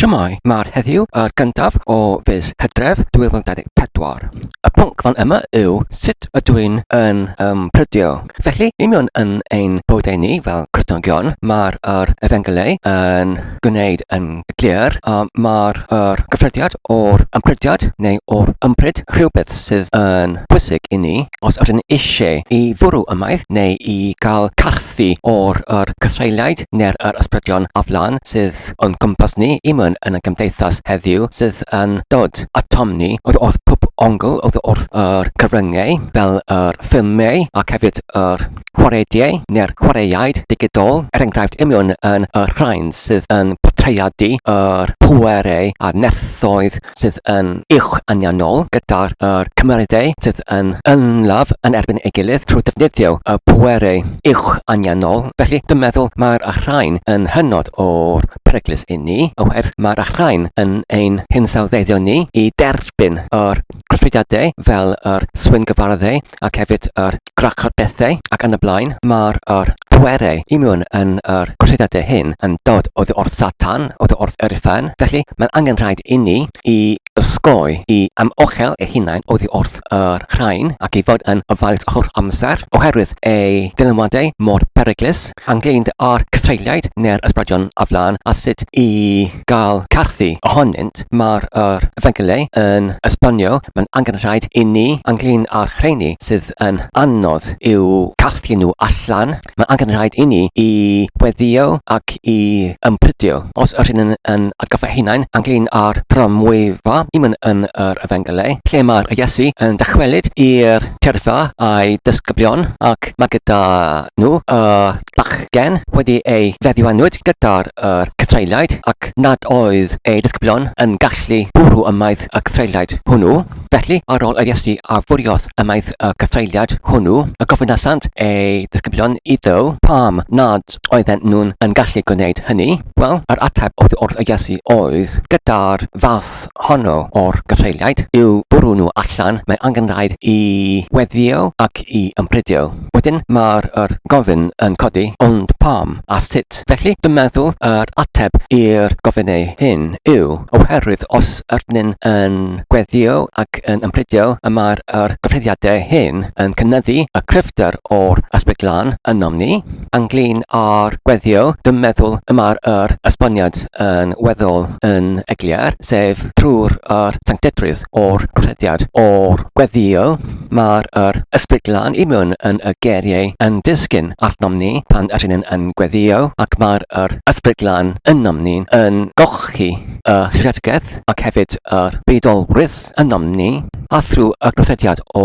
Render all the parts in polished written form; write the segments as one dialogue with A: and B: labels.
A: Shwmae, mae'r heddiw yr gyntaf o fis Hydref 2024. Y pwnc fan yma yw sut ydw i'n yn ymprydio. Felly, i mewn yn ein bywydau ni fel Cristnogion, mae'r yr efengylau yn gwneud yn glir a mae'r yr gyffrediad o'r ymprydiad neu o'r ympryd rhywbeth sydd yn bwysig i ni os ydyn ni eisiau i fwrw ymaith neu i gael carthu o'r yr cythreuliaid neu'r yr ysbrydion aflan sydd o'n cwmpas ni i mewn yn y gymdeithas heddiw sydd yn dod atom ni oddi wrth pob ongl oddi wrth yr cyfryngau fel yr ffilmiau ac hefyd yr chwaraediau neu'r chwaraeaid digidol, er enghraifft i mewn yn y rhain sydd yn portreadu yr pwerau a nerthoedd sydd yn uwch anianol gyda'r yr cymeriadau sydd yn ymladd yn erbyn ei gilydd trwy defnyddio y pwerau uwch anianol. Felly, dwi'n meddwl mae'r rhain yn hynod o'r peryglus i ni, oherwydd mae'r rhain yn ein hinsawddeiddio ni i derbyn yr cyffrediadau fel yr swyn gyfarddau ac hefyd yr grachod bethau ac yn y blaen. Mae'r yr pwerau i mewn yn yr gwrthodiadau hyn yn dod oddi wrth Satan, oddi wrth yr uffern. Felly, mae'n angenrhaid inni i osgoi i amochel eu hunain oddi wrth yr rhain ac i fod yn ofalus holl amser oherwydd eu dylanwadau mor beryglus ynglŷn â'r cythreuliaid neu'r ysbrydion aflan a sut i gael carthu ohonynt. Mae'r yr efengylau yn esbonio mae'n angenrhaid i ni ynglŷn â'r rheini sydd yn anodd i'w carthu nhw allan. Mae angenrhaid i ni i weddïo ac i ymprydio. Os ydyn yn, yn atgoffa hunain ynglyn â'r dramwyfa i mewn yn yr efengylau, lle mae'r Iesu yn dychwelyd i'r tyrfa a'i dysgyblion ac mae gyda nhw y bachgen wedi ei feddiannwyd gyda'r yr cythreuliaid ac nad oedd ei ddisgyblion yn gallu bwrw ymaith y cythreuliaid hwnnw. Felly, ar ôl yr Iesu a fwriodd ymaith y cythreuliad hwnnw, y gofynasant ei ddisgyblion iddo pam nad oedden nhw'n yn gallu gwneud hynny. Wel, yr ateb oddi wrth y Iesu oedd, gyda'r fath honno o'r gythreuliaid, i'w bwrw nhw allan, mae angenrhaid i weddïo ac i ymprydio. Wedyn mae'r yr gofyn yn codi, ond pam a sut? Felly, dwi'n meddwl yr ateb i'r gofynnau hyn yw, oherwydd os ydyn yn gweddïo ac yn ymprydio, y mae'r yr gyffreddiadau hyn yn cynyddu y cryfder o'r Ysbryd Glân ynom ni. Ynglyn â'r gweddïo, dwi'n meddwl y mae'r yr esboniad yn weddol yn eglur, sef trwy'r yr sanctedrwydd o'r gwrthodiad o'r gweddïo, mae'r yr Ysbryd Glân i mewn yn y geiriau yn disgyn arnom ni pan ydyn ni'n yn gweddïo, ac mae'r yr Ysbryd Glân ynom ni yn golchi y siaradwriaeth ac hefyd yr bydolrwydd ynom ni, a thrwy y gweithrediad o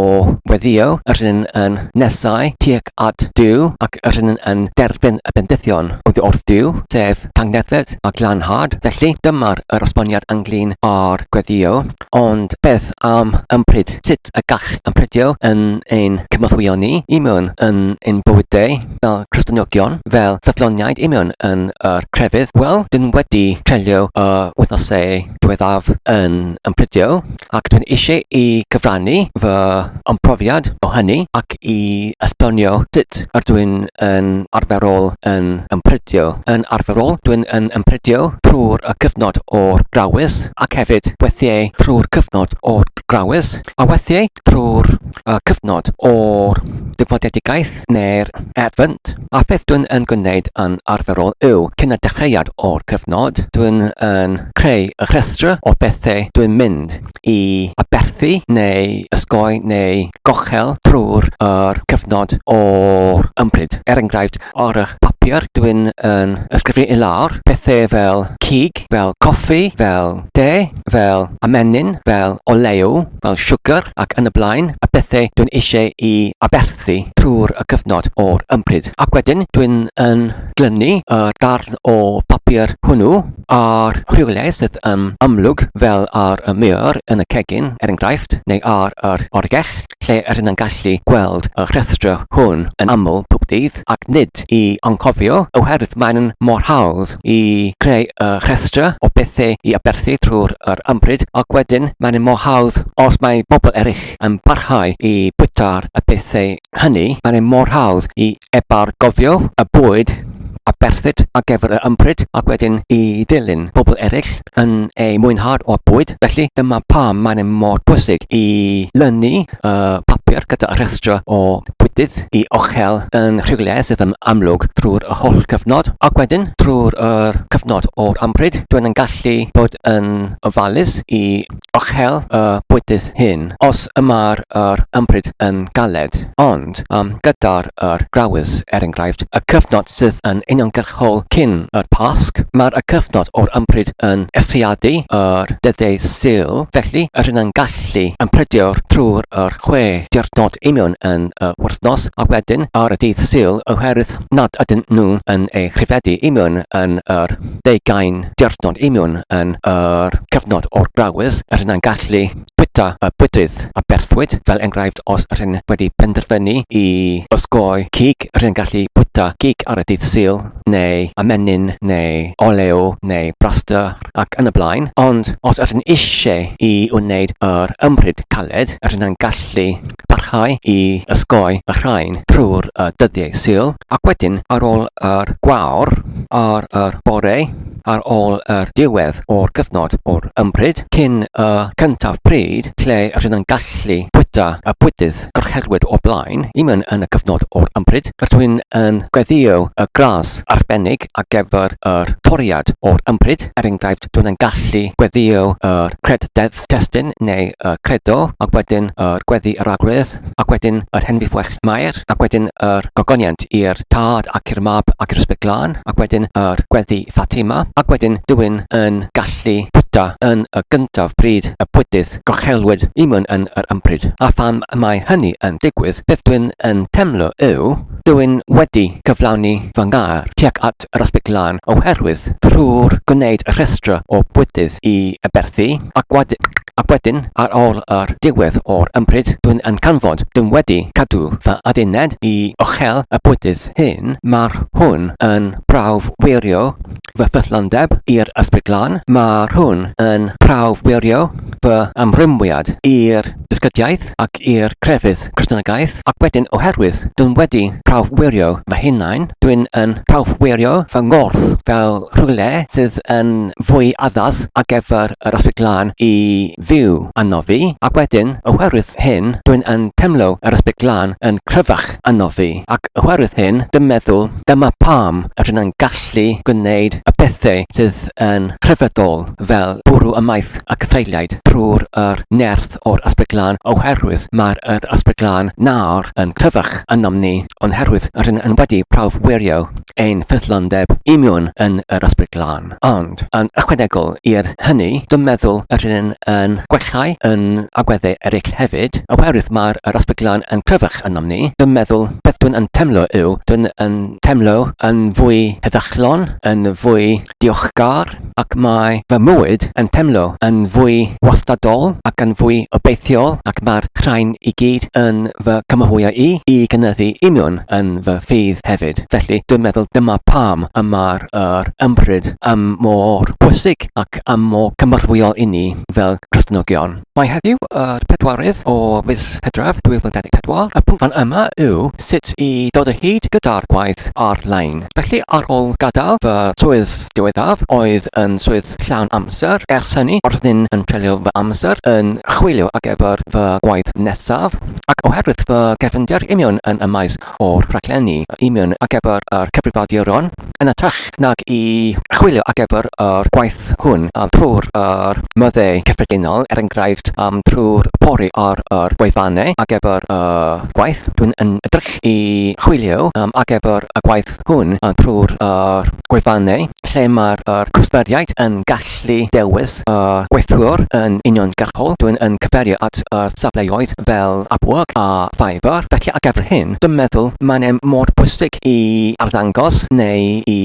A: weddïo, rydyn yn nesau tuag at Duw ac rydyn yn derbyn y bendithion oddi wrth Duw, sef tangnefedd a glanhad. Felly, dyma'r yr esboniad ynglyn â'r gweddïo. Ond beth am ympryd? Sut y gall ymprydio yn ein cynorthwyo ni i mewn yn ein bywydau fel Cristnogion, fel ffyddloniaid i mewn yn yr crefydd? Wel, dyn wedi treulio y wythnosau diweddaf yn ymprydio ac dwi'n eisiau i gyfrannu fy ymprofiad o hynny ac i esbonio sut ydw i'n yn arferol yn ymprydio. Yn arferol, dwi'n yn ymprydio trwy'r y cyfnod o'r grawys ac hefyd weithiau trwy'r cyfnod o'r grawys a weithiau trwy'r y cyfnod o'r difodedigaeth neu'r Advent. A beth dwi'n yn gwneud yn arferol yw, cyn y dechreuad o'r cyfnod, dwi'n yn creu y rhestr o bethau dwi'n mynd i aberthu neu ysgoi neu gochel trwy'r yr cyfnod o'r ympryd. Er enghraifft, ar y papur dwi'n yn ysgrifennu i lawr pethau fel cig, fel coffi, fel de, fel amenyn, fel olew, fel siwgr ac yn y blaen, y pethau dwi'n eisiau i aberthu trwy'r y cyfnod o'r ympryd. Ac wedyn dwi'n yn glynu y darn o bapur hwnnw ar rhywle sydd yn amlwg fel ar y mur yn y cegin, er enghraifft, neu ar yr oergell, lle rydyn yn gallu gweld y rhestr hwn yn aml pob dydd, ac nid i anghofio, oherwydd mae'n mor hawdd i greu y rhestr o bethau i aberthu trwy'r yr ympryd, ac wedyn mae'n mor hawdd os mae bobl eraill yn parhau i bwyta'r y pethau hynny, mae'n mor hawdd i ebargofio y bwyd. aberthid ar gyfer y ympryd ac wedyn i ddilyn pobl eraill yn eu mwynhad o'r bwyd. Felly dyma pam mae'n mor bwysig i lynu y papur gyda rhestr o bwydydd i ochel yn rhywle sydd yn amlwg drwy'r holl cyfnod. Ac wedyn drwy'r yr cyfnod o'r ympryd, dwi'n yn gallu bod yn ofalus i ochel y bwydydd hyn os y mae'r yr ympryd yn galed. Ond um, gyda'r yr grawys, er enghraifft, y cyfnod sydd yn uniongyrchol cyn yr Pasg, mae'r y cyfnod o'r ympryd yn eithriadu yr dyddiau Sul, felly yr hyn yn gallu ymprydio trwy'r yr 6 diwrnod union yn y wythnos, ac wedyn ar y dydd Sul, oherwydd nad ydyn nhw yn ei rhyfeddu union yn yr 20 diwrnod union yn yr cyfnod o'r grawys, yr hyn yn gallu bwyta y bwydydd a berthwyd, fel enghraifft os ydyn wedi penderfynu i osgoi cig, yr hyn gallu bwyta gig ar y dydd Sul, neu amenyn, neu olew, neu braster, ac yn y blaen. Ond os ydyn eisiau i wneud yr ympryd caled, yr hyn yn gallu parhau i osgoi y rhain trwy'r dyddiau Sul, ac wedyn ar ôl yr gwawr ar yr bore, ar ôl yr diwedd o'r cyfnod o'r ympryd, cyn y cyntaf pryd lle rydyn yn gallu bwyta y bwydydd gorchellwyd o'r blaen, i mewn yn y cyfnod o'r ympryd, rydw i'n yn gweddïo y gras arbennig ar gyfer yr toriad o'r ympryd, er enghraifft, dwi'n yn gallu gweddïo yr cred deddf testun neu y credo, ac wedyn yr gweddi yr arglwydd, ac wedyn yr henfydd Mair, ac wedyn yr gogoniant i'r Tad ac i'r Mab ac i'r Ysbryd Glân, ac wedyn yr gweddi Fatima, ac wedyn dyw'n yn gallu bwyta yn y gyntaf bryd y bwydydd gochelwyd i mewn yn yr ympryd. A phan mae hynny yn digwydd, beth dwi'n yn temlo yw, dyw'n wedi cyflawni fy ngair tuag at yr Ysbryd Glân oherwydd trwy'r gwneud rhestr o bwydydd i aberthu, ac Ac wedyn, ar ôl yr diwedd o'r ympryd, dwi'n yn canfod dwi'n wedi cadw fy adduned i ochel y bwydydd hyn, mae'r hwn yn prawf wirio fy ffyddlondeb i'r Ysbryd Glân, mae'r hwn yn prawf wirio fy ymrwymiad i'r dysgyddiaeth ac i'r crefydd Cristnogaeth, ac wedyn oherwydd dwi'n wedi prawf wirio fy hunain, dwi'n yn prawf wirio fy nghorff fel rhywle sydd yn fwy addas ar gyfer yr Ysbryd Glân i fyw arnof fi, ac wedyn, oherwydd hyn, dwi'n yn teimlo yr Ysbryd Glân yn cryfach arnof fi, ac oherwydd hyn, dwi'n meddwl dyma pam rydyn yn gallu gwneud y pethau sydd yn rhyfeddol fel bwrw ymaith y cythreuliaid trwy'r yr nerth o'r Ysbryd Glân, oherwydd mae'r yr Ysbryd Glân nawr yn cryfach ynom ni, oherwydd rydyn yn wedi prawf wirio ein ffyddlondeb imiwn yn yr Ysbryd Glân. Ond, yn ychwanegol i'r hynny, dwi'n meddwl yr hyn yn gwellhau yn agweddau eraill hefyd, oherwydd mae'r yr Ysbryd Glân yn cryfach ynom ni, dwi'n meddwl beth dwi'n yn teimlo yw, dwi'n yn teimlo yn fwy heddychlon, yn fwy diolchgar, ac mae fy mywyd yn teimlo yn fwy wastadol ac yn fwy obeithiol, ac mae'r rhain i gyd yn fy cymeradwyo i i gynyddu union yn fy ffydd hefyd. Felly, dwi'n meddwl dyma pam y mae'r yr ympryd ym mor bwysig ac ym mor cymeradwyol i ni fel Cristnogion. Mae heddiw yr pedwerydd o fis Hydref 2024. Y pwnc fan yma yw sut i dod o hyd gyda'r gwaith ar-lein. Felly ar ôl gadael fy swydd diweddaf, oedd yn swydd llawn amser, ers hynny roeddwn yn treulio fy amser yn chwilio ar gyfer fy gwaith nesaf, ac oherwydd fy gefndir union yn y maes o'r rhaglenni union ar gyfer yr cyfrifiaduron, yn hytrach nag i chwilio ar gyfer yr gwaith hwn trwy'r yr myddau cyffredinol, er enghraifft trwy'r pori ar yr gwefannau ar gyfer y gwaith. Dwi'n yn edrych i chwilio ar gyfer y gwaith hwn trwy'r yr gwefannau lle mae'r yr cwsmeriaid yn gallu dewis y gweithwyr yn uniongyrchol. Dwi'n yn cyfeirio at y safleoedd fel Upwork a Fiverr. Felly ar gyfer hyn, dwi'n meddwl mae'n mor bwysig i arddangos neu i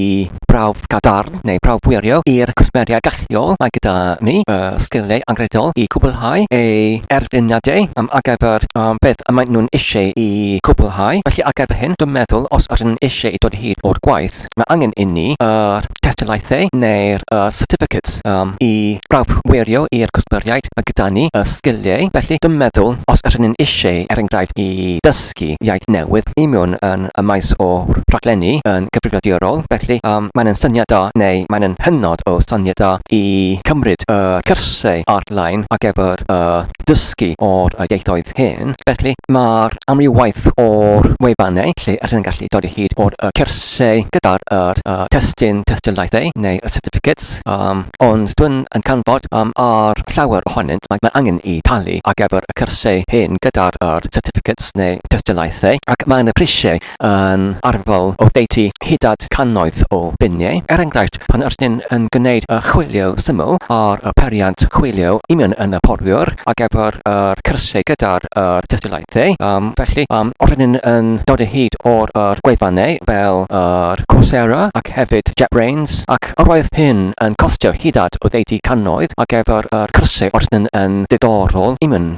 A: brawf prawf cadarn neu prawf wirio i'r cwsmeriaid galluol mae gyda ni y sgiliau angenrheidiol i cwblhau eu erfyniadau ar gyfer beth y maen nhw'n eisiau i cwblhau. Felly ar gyfer hyn, dwi'n meddwl os ydyn ni eisiau i dod o hyd o'r gwaith, mae angen i ni yr testiolaethau neu'r certificates i brawf wirio i'r cwsmeriaid mae gyda ni y sgiliau. Felly dwi'n meddwl os ydyn ni'n eisiau, er enghraifft, i dysgu iaith newydd i mewn yn y maes o rhaglenni yn gyfrifiadurol, felly mae'n yn syniad da neu mae'n yn hynod o syniad da i cymryd y cyrsiau ar-lein ar gyfer y dysgu o'r ieithoedd hyn. Felly mae'r amrywiaeth o'r wefannau lle ydyn ni'n gallu dod o hyd o'r cyrsiau gyda'r yr, testun tystiolaethau neu y certificates, ond dwi'n yn canfod ar llawer ohonynt mae, mae angen i talu ar gyfer y cyrsiau hyn gyda'r yr certificates neu tystiolaethau, ac mae'n y prisiau yn arferol oddeutu hyd at cannoedd o biniau. Er enghraifft, pan ydyn ni'n yn gwneud y chwilio syml ar y peiriant chwilio union yn y porwr ar gyfer yr cyrsiau gyda'r yr tystiolaethau, felly os ydyn ni'n yn dod o hyd o'r yr gwefannau fel yr Coursera ac hefyd JetBrains, ac yr oedd hyn yn costio hyd at oddeutu cannoedd ar gyfer yr cyrsiau os ydyn yn ddiddorol union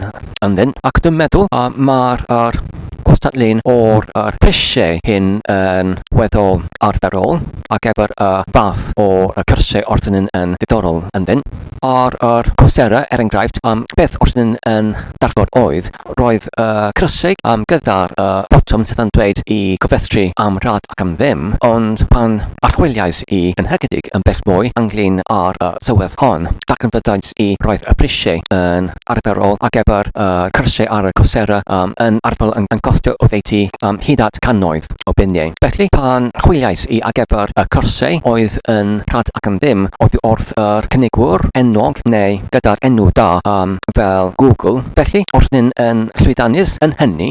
A: ynddynt, ac dwi'n meddwl mae'r yr gwastadlun o'r yr prisiau hyn yn weddol arferol ar gyfer y fath o y cyrsiau os ydyn yn ddiddorol ynddynt. Ar yr Coursera, er enghraifft, beth os ydyn yn darfod oedd, roedd y cyrsiau gyda'r y botwm sydd yn dweud i gofrestru am rhad ac am ddim, ond pan archwiliais i yn hygydig yn bell mwy ynglyn â'r y sylwedd hon, darganfyddais i roedd y prisiau yn arferol ar gyfer y cyrsiau ar y Coursera yn arferol yn costio oddeutu hyd at cannoedd o biniau. Felly, pan chwiliais i ar gyfer y cyrsiau oedd yn rhad ac am ddim oddi wrth yr cynigwr enwog neu gyda'r enw da fel Google, felly roeddwn yn llwyddiannus yn hynny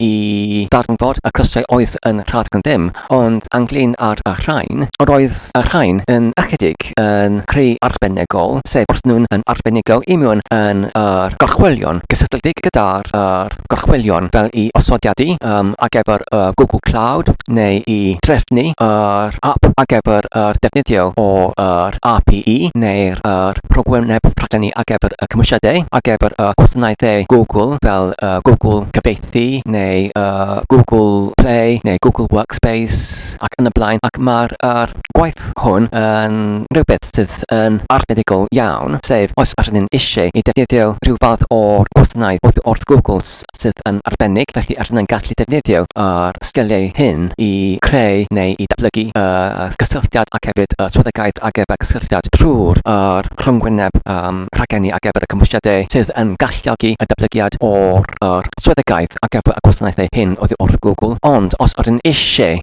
A: i ddarganfod y cyrsiau oedd yn rhad ac am ddim, ond ynglyn â'r rhain, roedd y rhain yn ychydig yn rhy arbenigol, sef wrth nhw'n yn arbenigol i mewn yn yr gorchwylion gysylltiedig gyda'r yr gorchwylion fel i osodiadu ar gyfer y Google Cloud neu i drefnu yr app ar gyfer yr defnyddio o yr API neu'r yr rhagwyneb rhaglenni ar gyfer y cymwysiadau ar gyfer y gwasanaethau Google fel y Google Cyfieithu neu y Google Play neu Google Workspace ac yn y blaen, ac mae'r er gwaith hwn yn rhywbeth sydd yn arbenigol iawn, sef os ydyn ni'n eisiau i defnyddio rhyw fath o'r gwasanaeth oddi wrth Google sydd yn arbennig, felly ydyn ni'n gallu defnyddio yr sgiliau hyn i creu neu i datblygu y cysylltiad ac hefyd y swyddogaeth ar gyfer cysylltiad trwy'r yr rhyngwyneb rhaglenni ar gyfer y cymwysiadau sydd yn galluogi y datblygiad o'r yr swyddogaeth ar gyfer y gwasanaethau hyn oddi wrth Google, ond os ydyn eisiau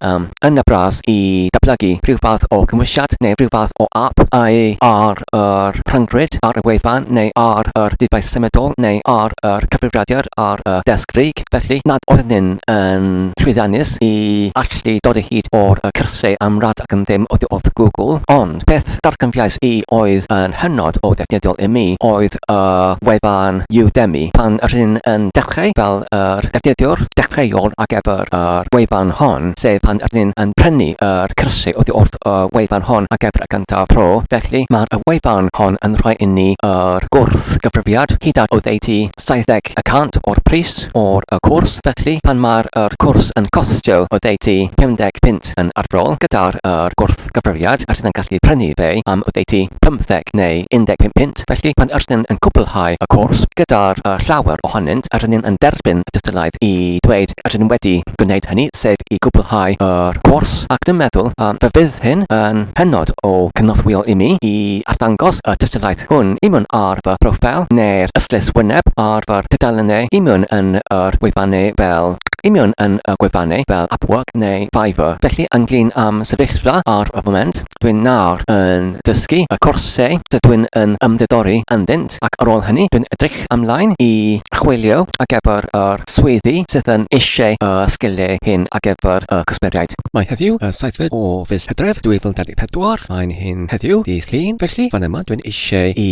A: yn y bras i datblygu rhyw fath o gymwysiad neu rhyw fath o app ai ar yr rhyngrwyd, ar y wefan neu ar yr dyfais symudol neu ar yr cyfrifiadur ar y desg frig, felly nad oeddwn yn llwyddiannus i allu dod o hyd o'r cyrsiau am rad ac am ddim oddi wrth Google, ond beth darganfuais i oedd yn hynod o ddefnyddiol i mi oedd y wefan Udemy. Pan rydyn yn dechrau fel yr defnyddiwr dechreuol ar gyfer yr wefan hon, sef pan rydyn yn prynu yr cyrsiau oddi wrth y wefan hon ar gyfer y cyntaf tro, felly mae'r wefan hon yn rhoi i ni yr gwrth-gyfrifiad hyd at oddeutu 70 y cant o'r pris o'r y cwrs, felly pan mae'r yr cwrs yn costio oddeutu 50 punt yn arferol gyda'r yr gwrth-gyfrifiad, rydyn yn gallu prynu fe am oddeutu 15 neu 15 punt. Felly, pan ydyn yn cwblhau y cwrs, gyda'r llawer ohonynt, ydyn ni'n yn derbyn y dystiolaeth i dweud ydyn wedi gwneud hynny, sef i gwblhau yr cwrs, ac dwi'n meddwl fe fydd hyn yn hynod o cynorthwyol i mi i arddangos y tystiolaeth hwn i mewn ar fy proffil neu'r ystlys wyneb ar fy tudalennau i mewn yn yr gwefannau fel i mewn yn y gwefannau fel Upwork neu Fiverr. Felly, ynglyn am sefyllfa ar y foment, Dwi'n nawr yn dysgu y cwrsau dydw i'n yn ymddiddori ynddynt, ac ar ôl hynny dwi'n edrych ymlaen i chwilio ar gyfer yr swyddi sydd yn eisiau y sgiliau hyn ar gyfer y cwsmeriaid. Mae heddiw y seithfed o fis Hydref 2024, mae'n hyn heddiw, dydd Llun, felly fan yma dwi'n eisiau i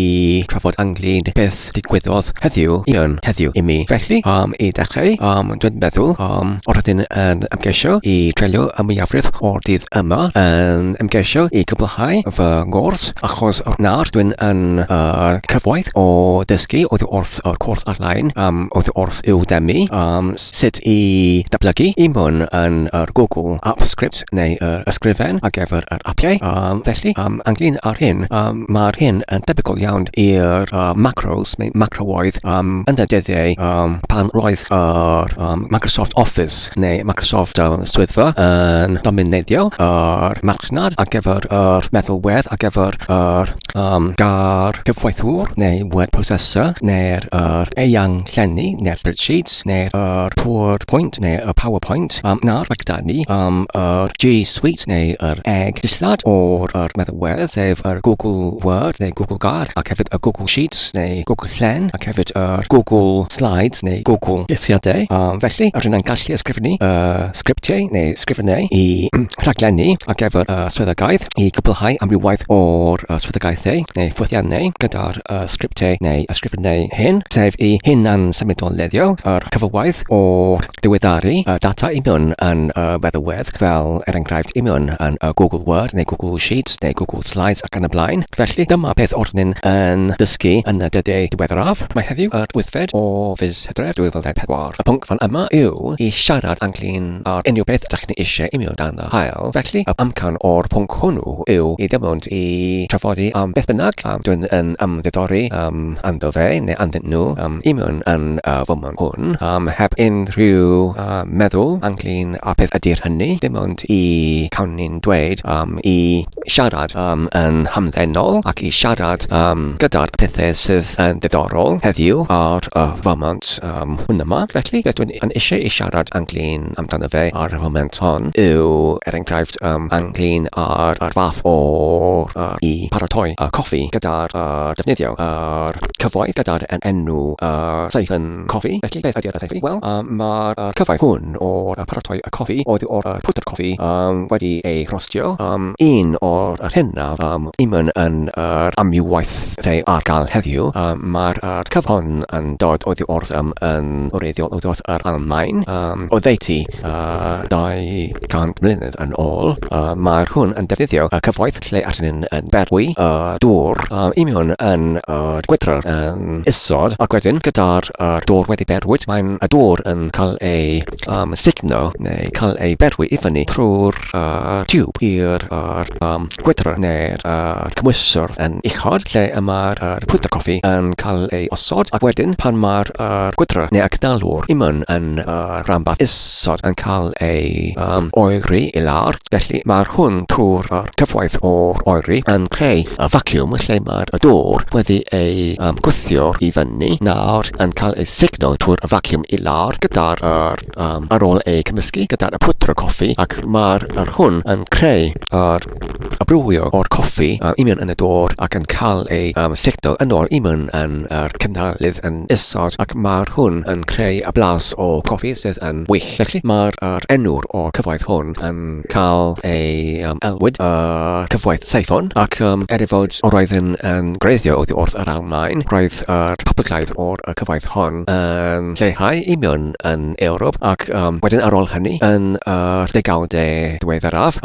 A: trafod ynglyn beth digwyddodd heddiw i yn heddiw i mi. Felly, i ddechrau, dwi'n meddwl, Um, rydyn yn ymgeisio i treulio y mwyafrif o'r dydd yma yn ymgeisio i gwblhau fy ngwrs, achos nawr dwi'n yn yr cyfoeth o ddysgu oddi wrth yr cwrs ar-lein, oddi wrth Udemy, sut i datblygu i mewn yn yr Google Apps Script neu yr ysgrifen ar gyfer yr apiau. Felly, ynglyn â'r hyn, mae'r hyn yn debygol iawn i'r macros neu macroedd yn y dyddiau pan roedd yr Microsoft Office neu Microsoft Swyddfa yn domineiddio yr marchnad ar gyfer yr meddalwedd ar gyfer yr gair cyfweithiwr neu word processor neu'r yr eang llenni neu'r spreadsheets neu'r yr PowerPoint neu y PowerPoint. Nawr mae gyda ni yr G Suite neu yr egg dillad o'r yr meddalwedd, sef yr Google Word neu Google Gair, ac hefyd y Google Sheets neu Google Llen, ac hefyd yr Google Slides neu Google Lluniadau. Felly, rydyn ni'n gallu ysgrifennu y sgriptiau neu sgrifennau i rhaglenni ar gyfer y swyddogaeth i gwblhau amrywiaeth o'r swyddogaethau neu ffwythiannau gyda'r sgriptiau neu ysgrifennau hyn, sef i hunan-symudoleddio yr cyfywaith o'r diweddaru y data i mewn yn y meddalwedd, fel er enghraifft i mewn yn y Google Word neu Google Sheets neu Google Slides ac yn y blaen. Felly, dyma beth oeddwn yn dysgu yn y dyddiau diweddaraf. Mae heddiw yr wythfed o fis Hydref 2024. Y pwnc fan yma yw i siarad ynglyn â'r unrhyw beth ydych chi'n eisiau i mewn dan y haul. Felly, y amcan o'r pwnc hwnnw yw i ddim ond i trafodi am beth bynnag dwi'n yn ymddiddori ynddo fe neu ynddyn nhw i mewn yn y foment hwn, heb unrhyw meddwl ynglyn â beth ydy'r hynny, dim ond i cawn ni'n dweud i siarad yn hamddenol ac i siarad gyda'r pethau sydd yn ddiddorol heddiw ar y foment hwn yma. Felly, beth dwi'n yn eisiau i siarad ynglyn amdano fe ar y foment hon yw, er enghraifft, ynglyn â'r fath o i paratoi y coffi gyda'r defnyddio yr cyfoeth gyda'r enw siphon coffi. Felly, beth ydy'r siphon? Wel, mae'r cyfoeth hwn o'r paratoi y coffi oedd o'r pwdr coffi wedi ei rhostio. Un o'r hynaf imwn yn yr amrywiaethau ar gael heddiw. Mae'r cyfoeth hwn yn dod oddi wrth yn wreiddiol oddi wrth yr Almaen, oddeutu 200 mlynedd yn ôl. Mae'r hwn yn defnyddio y cyfoeth lle allan yn berwi y dŵr i mewn yn y gwydr yn isod, ac wedyn gyda'r dŵr wedi berwyd, mae'n y dŵr yn cael ei sugno neu cael ei berwi i fyny trwy'r tiwb i'r gwydr neu'r cymhwyswr yn uchod lle y mae'r pwdr coffi yn cael ei osod, ac wedyn pan mae'r gwydr neu'r cnalwr i mewn yn y rhanbarth isod yn cael ei oeri i lawr, felly mae'r hwn trwy'r cyfoeth o'r oeri yn creu y vacuum lle mae'r dŵr wedi ei gwthio i fyny nawr yn cael ei sugno trwy'r vacuum i lawr gyda'r ar ôl ei cymysgu gyda'r pwdr coffi, ac mae'r hwn yn creu yr brwio o'r coffi i mewn yn y dŵr ac yn cael ei sugno yn ôl i mewn yn yr cynhalydd yn isod, ac mae'r hwn yn creu y blas o coffi sydd yn wych. Felly mae'r enw'r o'r cyfoeth hwn yn cael ei elwyd y cyfoeth Seiffon, ac er ei fod roedd yn gwreiddio oddi wrth yr Almaen, roedd yr poblogaidd o'r cyfoeth hon yn lleihau i mewn yn Ewrop, ac wedyn ar ôl hynny, yn yr degawdau diweddaraf,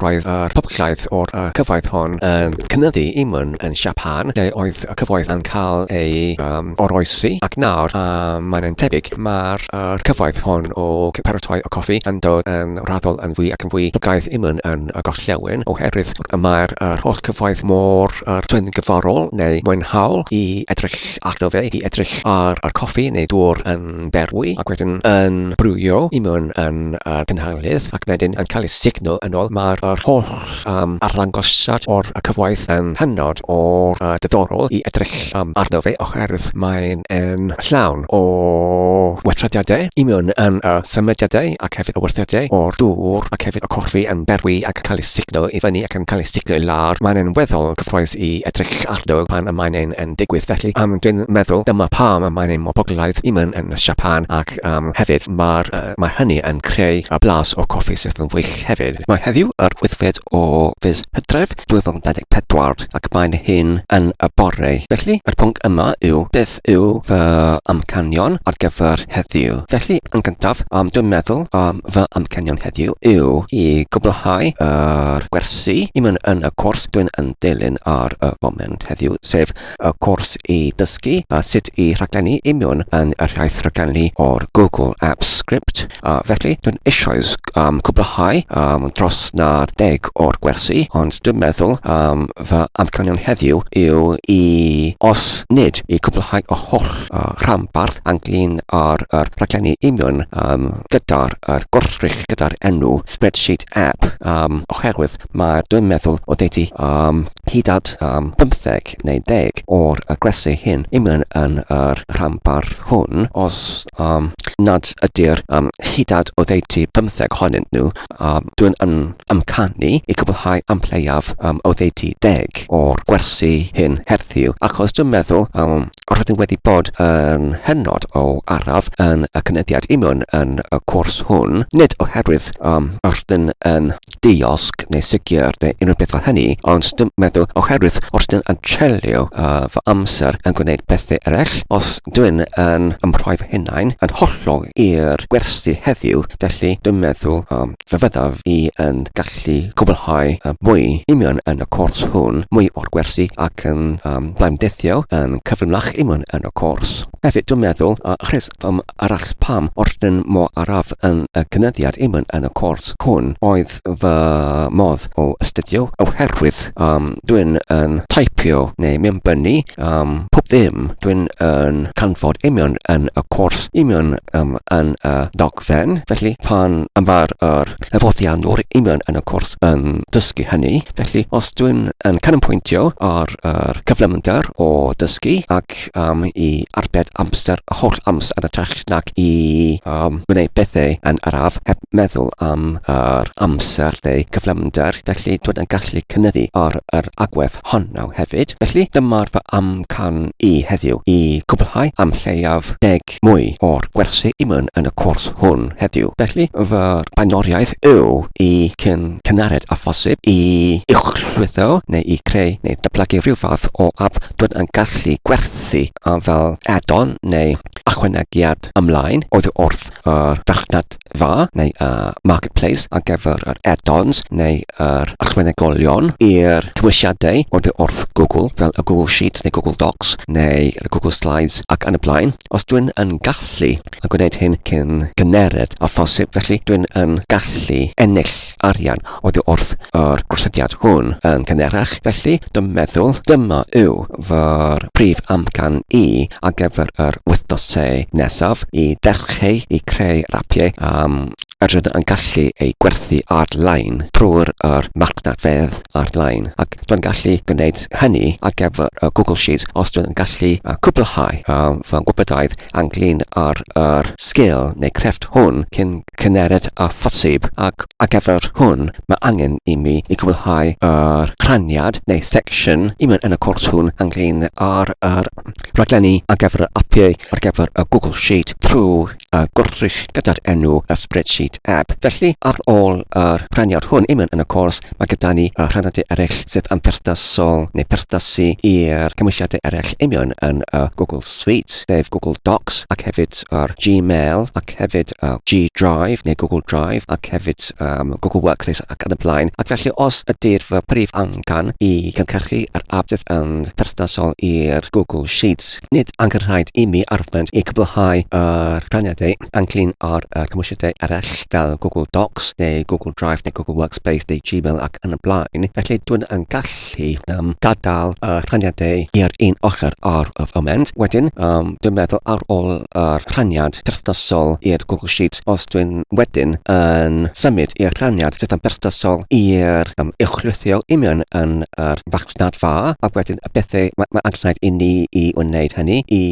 A: roedd yr poblogaidd o'r cyfoeth hon yn cynyddu i mewn yn Siapan, lle oedd y cyfoeth yn cael ei oroesi, ac nawr mae'n tebyg mae'r cyfoeth hon o paratoi y coffi yn dod yn raddol yn fwy ac yn fwy poblogaidd i mewn yn y gorllewin, oherwydd mae'r holl cyfoeth mor twyngyforol neu mwynhaol i edrych arno fe, i edrych ar yr coffi neu dŵr yn berwi ac wedyn yn brwio i mewn yn yr cynhalydd ac wedyn yn cael ei sugno yn ôl. Mae'r holl arddangosiad o'r cyfoeth yn hynod o diddorol i edrych arno fe oherwydd mae'n yn llawn o weithrediadau i mewn yn y symudiadau ac hefyd y wyrthiadau o'r dŵr ac hefyd y coffi yn berwi ac yn cael ei sugno i fyny ac yn cael ei sugno i lawr. Mae'n yn weddol cyffrous i edrych arno pan y mae'n yn, yn digwydd. Felly, dwi'n meddwl dyma pam y mae'n mor poblogaidd i mewn yn Siapan ac hefyd mae'r, mae hynny yn creu y blas o coffi sydd yn wych hefyd. Mae heddiw yr wythfed o fis Hydref 2024 ac mae'n hyn yn y bore. Felly, yr pwnc yma yw beth yw fy amcanion ar gyfer heddiw. Felly, yn Yn gyntaf, um, dwi'n meddwl um, fy amcanion heddiw yw i gwblhau yr gwersi i mewn yn y cwrs dwi'n yn dilyn ar y foment heddiw, sef y cwrs i dysgu a sut i rhaglenni i mewn yn yr iaith rhaglenni o'r Google Apps Script. A felly, dwi'n eisoes um, cwblhau um, dros na deg o'r gwersi, ond dwi'n meddwl um, fy amcanion heddiw yw i, os nid i cwblhau y holl uh, rhanbarth ynglyn â'r yr rhaglenni union um, gyda'r yr gwrthrych gyda'r enw spreadsheet app um, oherwydd mae dwi'n meddwl oddeutu um, hyd at um, 15 neu 10 o'r y gwersi hyn union yn yr rhanbarth hwn os um, nad ydy'r um, hyd at oddeutu 15 ohonyn nhw um, dwi'n yn amcanu i gwblhau am lleiaf um, oddeutu 10 o'r gwersi hyn heddiw achos dwi'n meddwl um, Rydym wedi bod yn hynod o araf yn y cynyddiad imiwn yn y cwrs hwn, nid oherwydd um, rydyn yn diosg neu sicr neu unrhyw beth fel hynny, ond dwi'n meddwl oherwydd rydyn yn treulio uh, fy amser yn gwneud pethau eraill, os dwi'n yn ymrhoi fy hunain yn hollol i'r gwersi heddiw, felly dwi'n meddwl um, fe fyddaf i yn gallu cwblhau mwy union yn y cwrs hwn, mwy o'r gwersi ac yn um, blaendeithio yn cyflymach union yn y cwrs. Hefyd, dwi'n meddwl, uh, rheswm arall pam orffen mor araf yn y cynyddiad union yn y cwrs hwn oedd fy modd o astudio oherwydd um, dwi'n yn taipio neu mewnbynnu um, pob ddim dwi'n yn canfod union yn y cwrs union um, yn y dogfen. Felly, pan mae'r yr hyfforddiannwr union yn y cwrs yn dysgu hynny, felly os dwi'n yn canolbwyntio ar yr cyflymder o dysgu ac um, i arbed amser, y holl amser yn ytrach nag i um, gwneud pethau yn araf heb meddwl am yr amser neu cyflymder, felly dwi'n yn gallu cynyddu ar yr agwedd honno hefyd. Felly, dyma'r fy amcan i heddiw, i cwblhau am lleiaf deg mwy o'r gwersi i mewn yn y cwrs hwn heddiw. Felly, fy blaenoriaeth yw i cyn cynnared â phosib i uwchlwytho neu i creu neu datblygu rhyw fath o ap dwi'n yn gallu gwerthu fel add-on neu ychwanegiad ymlaen oddi wrth yr farchnad dda neu y marketplace ar gyfer yr add-ons neu yr ychwanegolion i'r cymwysiadau oddi wrth Google fel y Google Sheets neu Google Docs neu y Google Slides ac yn y blaen. Os dwi'n yn gallu gwneud hyn cyn gynnered a phosib, felly dwi'n yn gallu ennill arian oddi wrth yr gwrthodiad hwn yn gynharach, felly dwi'n meddwl dyma yw fy prif amcan i ar gyfer yr wythnosau nesaf i ddechrau i creu rapiau um, yr ydyn yn gallu ei gwerthu ar-lein trwy'r yr marchnadfeydd ar-lein ac dwi'n gallu gwneud hynny ar gyfer y Google Sheets os dwi'n gallu cwblhau fy ngwybodaeth ynglyn â'r yr sgil neu crefft hwn cyn cynhered â phosib ac ar gyfer hwn mae angen i mi i gwblhau yr rhaniad neu section i mewn yn y cwrs hwn ynglyn â'r yr rhaglenni ar gyfer y apiau ar gyfer y Google Sheet trwy y gwrthrych gyda'r enw y Spreadsheet App. Felly ar ôl yr rhaniad hwn i mewn yn y cwrs mae gyda ni y rhaniadau eraill sydd yn perthnasol neu perthnasu i'r cymwysiadau eraill i mewn yn y Google Suite, sef Google Docs ac hefyd yr Gmail ac hefyd y G Drive neu Google Drive ac hefyd um, Google Workspace ac yn y blaen. Ac felly os ydy'r fy prif amcan i gynhyrchu yr app sydd yn perthnasol i'r Google Sheets, nid angenrhaid i mi arfer i cwblhau yr rhaniadau ynglyn â'r cymwysiadau eraill fel Google Docs neu Google Drive neu Google Workspace neu Gmail ac yn y blaen. Felly dwi'n yn gallu gallu um, gadael y rhaniadau i'r un ochr ar y foment. Wedyn, um, dwi'n meddwl ar ôl yr rhaniad perthnasol i'r Google Sheets, os dwi'n wedyn yn symud i'r rhaniad sydd yn berthnasol i'r um, uwchlwythio union yn yr farchnad fa, ac wedyn y bethau mae, mae angen i ni i wneud hynny i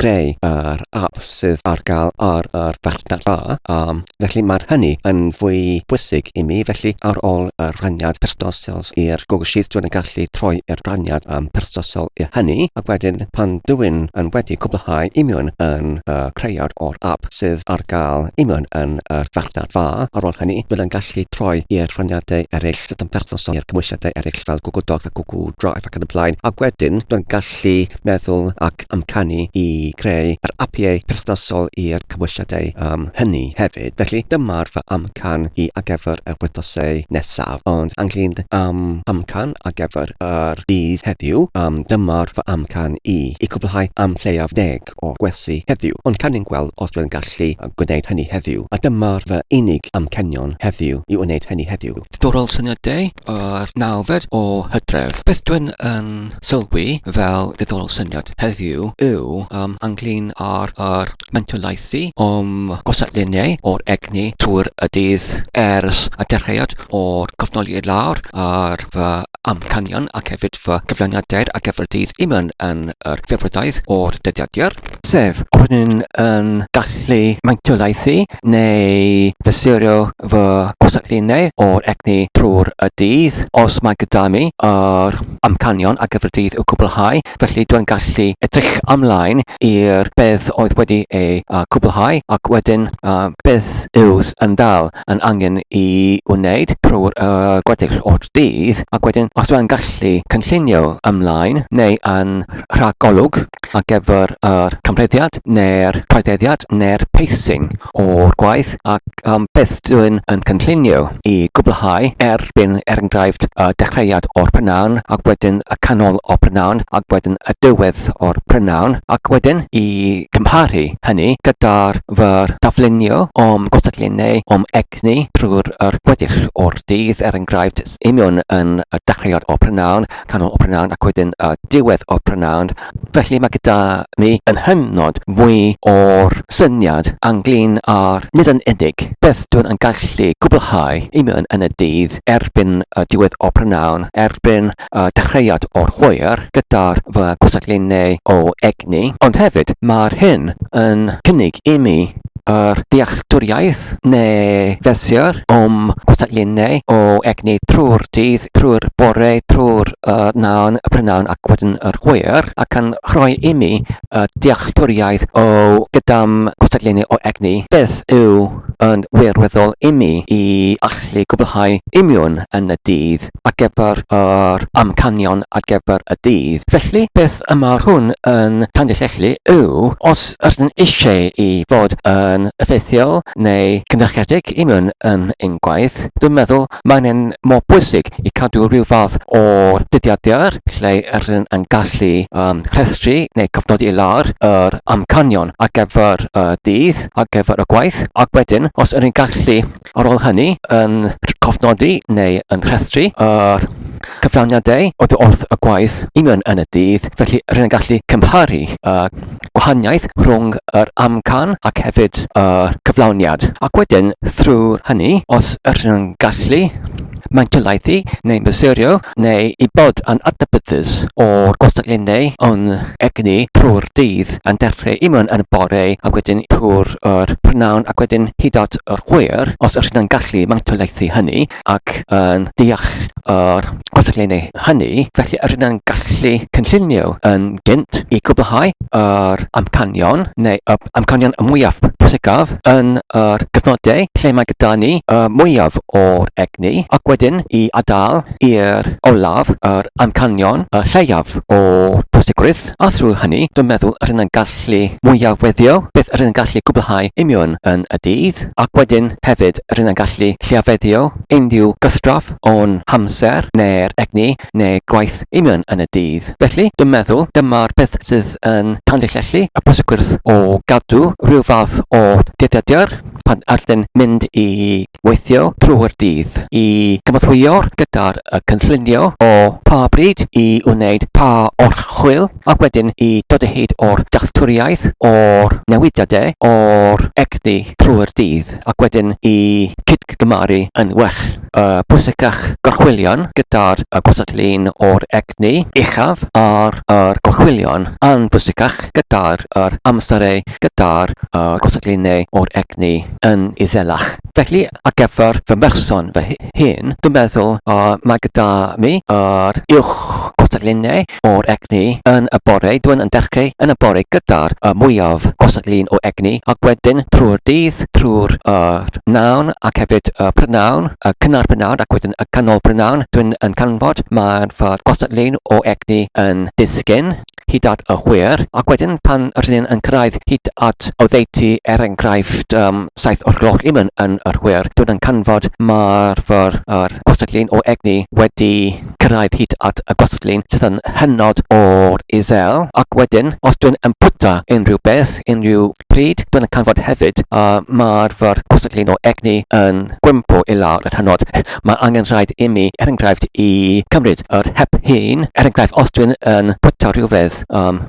A: greu yr app sydd ar gael ar yr farchnad fa. Um, felly mae'r hynny yn fwy bwysig i mi, felly ar ôl y rhaniad perthnasol i'r Google Sheets, dwi'n gallu troi i'r rhaniad um, perthnasol i hynny, ac wedyn pan dwi'n yn wedi cwblhau union yn y creuad o'r app sydd ar gael union yn yr farchnad fa, ar ôl hynny, dwi'n gallu troi i'r rhaniadau eraill sydd yn perthnasol i'r cymwysiadau eraill fel Google Docs a Google Drive ac yn y blaen, ac wedyn dwi'n gallu meddwl ac amcanu i greu yr apiau perthnasol i'r cymwysiadau um, hynny hefyd. Felly dyma'r fy amcan i ar gyfer yr wythnosau nesaf. Ond ynglyn am amcan ar gyfer yr dydd heddiw, um, dyma'r fy amcan i i cwblhau am lleiaf 10 o'r gwersi heddiw. Ond cawn ni'n gweld os dwi'n gallu gwneud hynny heddiw. A dyma'r fy unig amcanion heddiw i wneud hynny heddiw. Diddorol syniad day, yr nawfed o Hydref. Beth dwi'n yn sylwi fel diddorol syniad heddiw yw um, ynglyn â'r yr mentolaethu o'm gosodluniau o'r egni trwy'r y dydd ers y dechreuad o'r cofnoli i lawr ar fy amcanion ac hefyd fy cyflawniadau ar gyfer y dydd i mewn yn yr ffurfwrdaeth o'r dyddiadur. Sef, rydyn yn gallu mantolaethu neu fesurio fy gosodluniau o'r egni trwy'r y dydd os mae gyda mi yr amcanion ar gyfer y dydd i'w cwblhau, felly dwi'n gallu edrych ymlaen i'r beth oedd wedi ei cwblhau ac wedyn beth yw yn dal yn angen i wneud trwy'r gweddill o'r dydd, ac wedyn os dwi'n gallu cynllunio ymlaen neu yn rhagolwg ar gyfer yr cymhlethiad neu'r troededdiad neu'r pacing o'r gwaith ac um, beth dwi'n yn cynllunio i gwblhau erbyn er enghraifft y dechreuad o'r prynhawn ac wedyn y canol o'r prynhawn ac wedyn y diwedd o'r prynhawn ac wedyn i cymharu hynny gyda'r fy daflunio o'm gostadlunau o'm egni trwy'r yr gweddill o'r dydd er enghraifft union yn y dechreuad o'r prynhawn canol o prynhawn ac wedyn y diwedd o'r prynhawn. Felly mae gyda mi yn hynod fwy o'r syniad ynglyn â'r nid yn unig beth dwi'n yn gallu cwblhau i mewn yn y dydd erbyn y diwedd o'r prynhawn, erbyn y dechreuad o'r hwyr gyda'r fy gwasanaethau o egni, ond hefyd mae'r hyn yn cynnig i mi yr dealltwriaeth neu fesur o'm gwasanaethau o egni trwy'r dydd, trwy'r bore, trwy'r uh, nawn, y prynhawn ac wedyn yr hwyr, ac yn rhoi imi y dealltwriaeth o gyda'm gwasanaethau o egni, beth yw yn wirwyddol imi i allu gwblhau imiwn yn y dydd ar gyfer yr amcanion ar gyfer y dydd. Felly, beth y mae hwn yn tanlinellu yw, os ydyn eisiau i fod yn effeithiol neu cynhyrchiedig i mewn yn ein gwaith, dwi'n meddwl mae'n un mor bwysig i cadw rhyw fath o'r dyddiadur lle ydyn yn gallu um, rhestru neu cofnodi i lawr yr amcanion ar gyfer y dydd, ar gyfer y gwaith, ac wedyn, os ydyn gallu Ar ôl hynny, yn cofnodi neu yn rhestru yr cyflawniadau oddi wrth y gwaith union yn y dydd, felly rydyn yn gallu cymharu y gwahaniaeth rhwng yr amcan ac hefyd y cyflawniad. Ac wedyn, thrwy hynny, os ydyn yn gallu mantolaethu neu mesurio neu i bod yn adnabyddus o'r gwastadlunau yn egni trwy'r dydd yn dechrau i mewn yn y bore ac wedyn trwy'r yr prynhawn ac wedyn hyd at yr hwyr, os ydych chi'n gallu mantolaethu hynny ac yn deall yr gwastadlunau hynny, felly ydych chi'n gallu cynllunio yn gynt i gwblhau yr amcanion neu y amcanion y mwyaf pwysicaf yn yr cyfnodau lle mae gyda ni y mwyaf o'r egni, ac wedyn i adael i'r olaf yr amcanion y lleiaf o bwysigrwydd, a thrwy hynny, dwi'n meddwl yr hyn yn gallu mwyaf weddio, beth yr hyn yn gallu cwblhau union yn y dydd, ac wedyn hefyd yr hyn yn gallu lleiafeddio unrhyw gystraff o'n hamser neu'r egni neu gwaith union yn y dydd. Felly, dwi'n meddwl dyma'r peth sydd yn tanlinellu y pwysigrwydd o gadw rhyw fath o dyddiadur pan allen mynd i weithio trwy'r dydd i gynorthwyo gyda'r cynllunio o pa bryd i wneud pa orchwyl ac wedyn i dod o hyd o'r dealltwriaeth o'r newidiadau o'r egni trwy'r dydd ac wedyn i cyd-gymaru yn well y pwysicach gorchwylion gyda'r gwastatlun o'r egni uchaf a'r yr gorchwylion anbwysicach gyda'r yr amserau gyda'r gwastatlunau o'r egni yn iselach. Felly, ar gyfer fy mherson fy hun, dwi'n meddwl mae gyda mi yr uwch gwastatlunau o'r egni yn y bore, dwi'n yn dechrau yn y bore gyda'r mwyaf gwastatlun o egni, ac wedyn trwy'r dydd, trwy'r nawn ac hefyd y prynhawn, y cynnar prynhawn ac wedyn y canol prynhawn, dwi'n yn canfod mae'r fy gwastatlun o egni yn disgyn. hyd at y hwyr, ac wedyn pan rydyn ni'n yn cyrraedd hyd at oddeutu, er enghraifft, 7 o'r gloch i mewn yn yr hwyr, dwi'n yn canfod mae'r fy yr gwastadlun o egni wedi cyrraedd hyd at y gwastadlun sydd yn hynod o'r isel, ac wedyn os dwi'n yn bwyta unrhyw beth, unrhyw pryd, dwi'n yn canfod hefyd mae'r fy gwastadlun o egni yn gwympo i lawr yn hynod. Mae angen rhaid imi, er enghraifft, i cymryd yr hep hun, er enghraifft, os dwi'n yn bwyta rhywbeth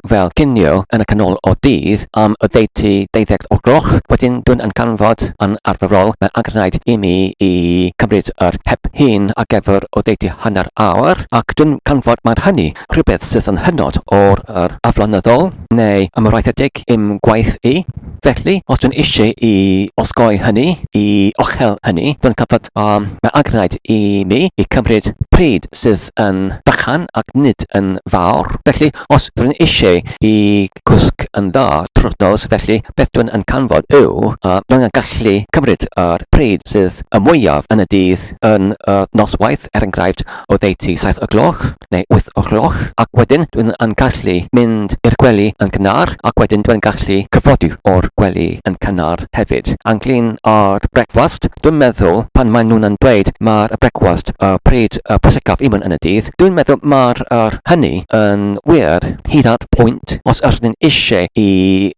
A: fel cinio yn y canol o dydd am oddeutu deuddeg o'r gloch, wedyn dwi'n yn canfod yn arferol mae angen rhaid imi i cymryd yr hep hun ar gyfer oddeutu hanner awr, ac dwi'n canfod mae'r hynny rhywbeth sydd yn hynod o'r yr aflonyddol neu ymraethedig i'm gwaith i. Felly, os dwi'n eisiau i osgoi hynny, i ochel hynny, dwi'n canfod mae angen rhaid i mi i cymryd pryd sydd yn fychan ac nid yn fawr. Felly, os dwi'n eisiau i cwsg yn dda trwy'r nos, felly beth dwi'n yn canfod yw dwi'n yn gallu cymryd yr pryd sydd y mwyaf yn y dydd yn y noswaith, er enghraifft oddeutu 7 y gloch neu 8 o'r gloch, ac wedyn dwi'n yn gallu mynd i'r gwely yn gynnar, ac wedyn dwi'n gallu cyfodi o'r gwely yn cynnar hefyd. Ynglyn â'r brecwast, dwi'n meddwl pan maen nhw'n yn dweud mae'r brecwast y pryd y pwysicaf i mewn yn y dydd, dwi'n meddwl mae'r yr hynny yn wir hyd at pwynt os ydyn ni'n eisiau i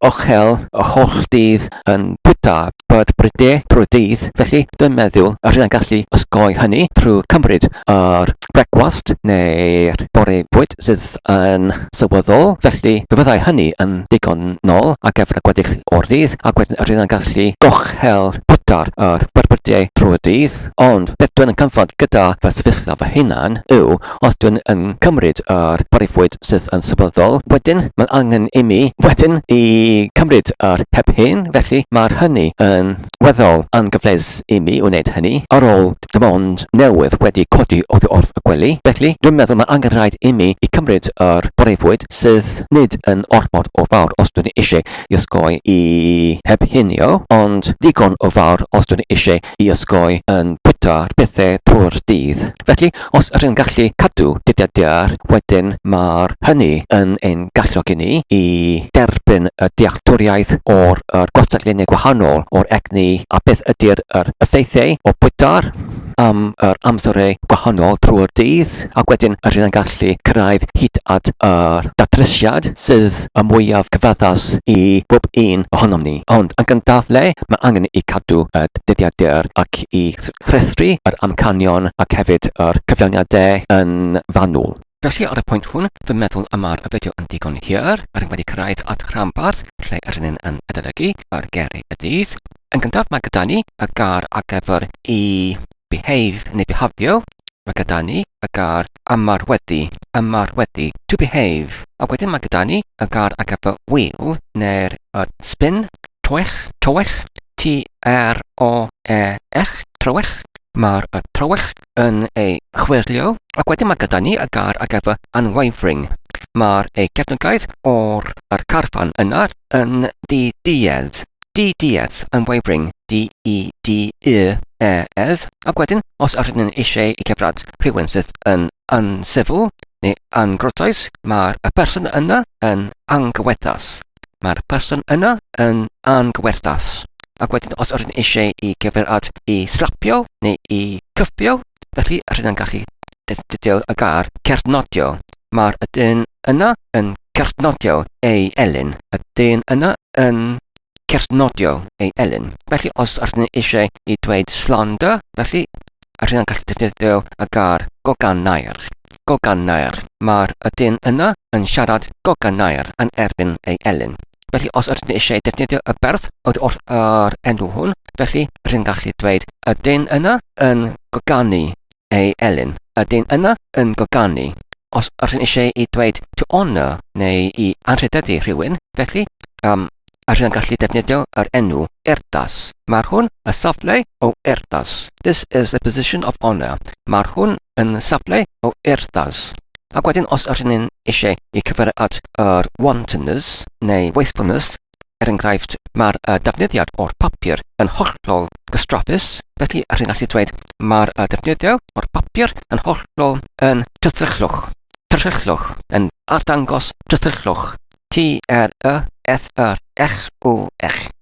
A: ochel y holl dydd yn bwyta bod brydiau drwy'r dydd, felly dwi'n meddwl yr hynna'n gallu osgoi hynny trwy cymryd yr brecwast neu'r bore bwyd sydd yn sylweddol, felly fe fyddai hynny yn digon nol ar gyfer y gweddill o'r dydd, ac wedyn yr hynna'n gallu gochel bwyta'r yr byrbrydau drwy'r dydd. Ond beth dwi'n yn canfod gyda fy sefyllfa fy hunan yw os dwi'n yn cymryd yr breuddwyd sydd yn sylweddol, wedyn mae'n angen i mi wedyn i cymryd yr heb hyn, felly mae'r hynny yn weddol angyfleus i mi wneud hynny ar ôl dim ond newydd wedi codi oddi wrth y gwely. Felly, dwi'n meddwl mae angen rhaid i mi i cymryd yr breuddwyd sydd nid yn ormod o fawr os dwi'n eisiau i osgoi i heb hinio, ond digon o fawr os dwi'n eisiau i osgoi yn bwyta'r pethau trwy'r dydd. Felly, os ydych yn gallu cadw dyddiadur, wedyn mae'r hynny yn ein galluogi ni i derbyn y dealltwriaeth o'r yr gwastadluniau gwahanol o'r egni a beth ydy'r yr effeithiau o bwyta'r am yr amserau gwahanol trwy'r dydd, ac wedyn rydyn yn gallu cyrraedd hyd at yr datrysiad sydd y mwyaf cyfaddas i bob un ohonom ni. Ond yn gyntaf le, mae angen i cadw y dyddiadur ac i rhestru yr amcanion ac hefyd yr cyflawniadau yn fanwl. Felly ar y pwynt hwn, dwi'n meddwl y mae'r fideo yn ddigon hir, rydym wedi cyrraedd at rhanbarth lle rydyn ni'n yn adolygu yr geiriau y dydd. Yn gyntaf mae gyda ni y gair ar gyfer i behave neu bihafio, mae gyda ni y gair ymarweddu, ymarweddu, to behave. Ac wedyn mae gyda ni y gair ar gyfer wheel neu'r spin, troell, troell, T-R-O-E-L, troell. Mae'r y troell yn ei chwyrlio, ac wedyn mae gyda ni y gair ar gyfer unwavering. Mae'r ei gefnogaeth o'r yr carfan yna yn ddi-duedd. Di-duedd, unwavering, D-I-D-U-E-edd. Ac wedyn, os ydyn ni'n eisiau i cyfrad rhywun sydd yn uncivil neu anghwrtais, mae'r y person yna yn anghyweddus. Mae'r person yna yn angwerthas. Ac wedyn os ydyn eisiau i gyfer at i slapio neu i cyffio, felly rydyn yn gallu defnyddio y gair certnodio. Mae'r y dyn yna yn certnodio ei elyn. Y dyn yna yn certnodio ei elyn. Felly os ydyn eisiau i dweud slander, felly rydyn yn gallu defnyddio y gair goganair. Goganair. Mae'r y dyn yna yn siarad goganair yn erbyn ei elyn. Felly os ydyn eisiau defnyddio y berth oedd wrth yr enw hwn, felly rydyn gallu dweud y dyn yna yn goganu ei elyn. Y dyn yna yn goganu. Os ydyn eisiau i dweud to honour neu i anrhydeddu rhywun, felly rydyn gallu defnyddio yr enw urddas. Mae'r hwn y safle o urddas. This is the position of honour. Mae'r hwn yn safle o urddas. Ac wedyn os ydyn ni'n eisiau i cyfeirio at yr wantonness neu wastefulness, er enghraifft, mae'r defnyddiad o'r papur yn hollol gystraffus, felly rydyn gallu dweud mae'r defnyddio o'r papur yn hollol yn cythrychlwch. Tryllwch yn arddangos tryllwch. T-R-Y-F-R-L-W-H,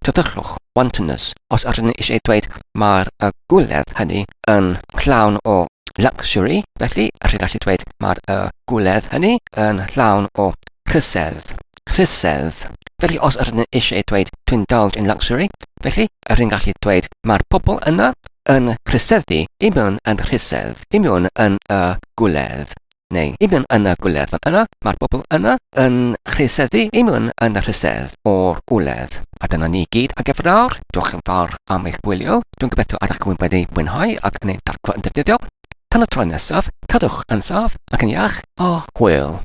A: tryllwch, wantonness. Os ydyn ni eisiau dweud mae'r y gwledd hynny yn llawn o luxury, felly rydyn gallu dweud mae'r y gwledd hynny yn llawn o rhysedd. Rhysedd. Felly os ydyn ni eisiau dweud to indulge in luxury, felly rydyn gallu dweud mae'r pobl yna yn rhyseddu i mewn yn rhysedd, i mewn yn y gwledd. Neu, i mewn yn y gwledd fan yna, mae'r bobl yna yn rhyseddu i mewn yn y rhysedd o'r wledd. A dyna ni gyd ar gyfer nawr. Diolch yn fawr am eich gwylio. Dwi'n gobeithio ydych chi'n wedi mwynhau ac yn ei dargfod yn defnyddiol. Tan y tro nesaf, cadwch yn saff ac yn iach, a hwyl.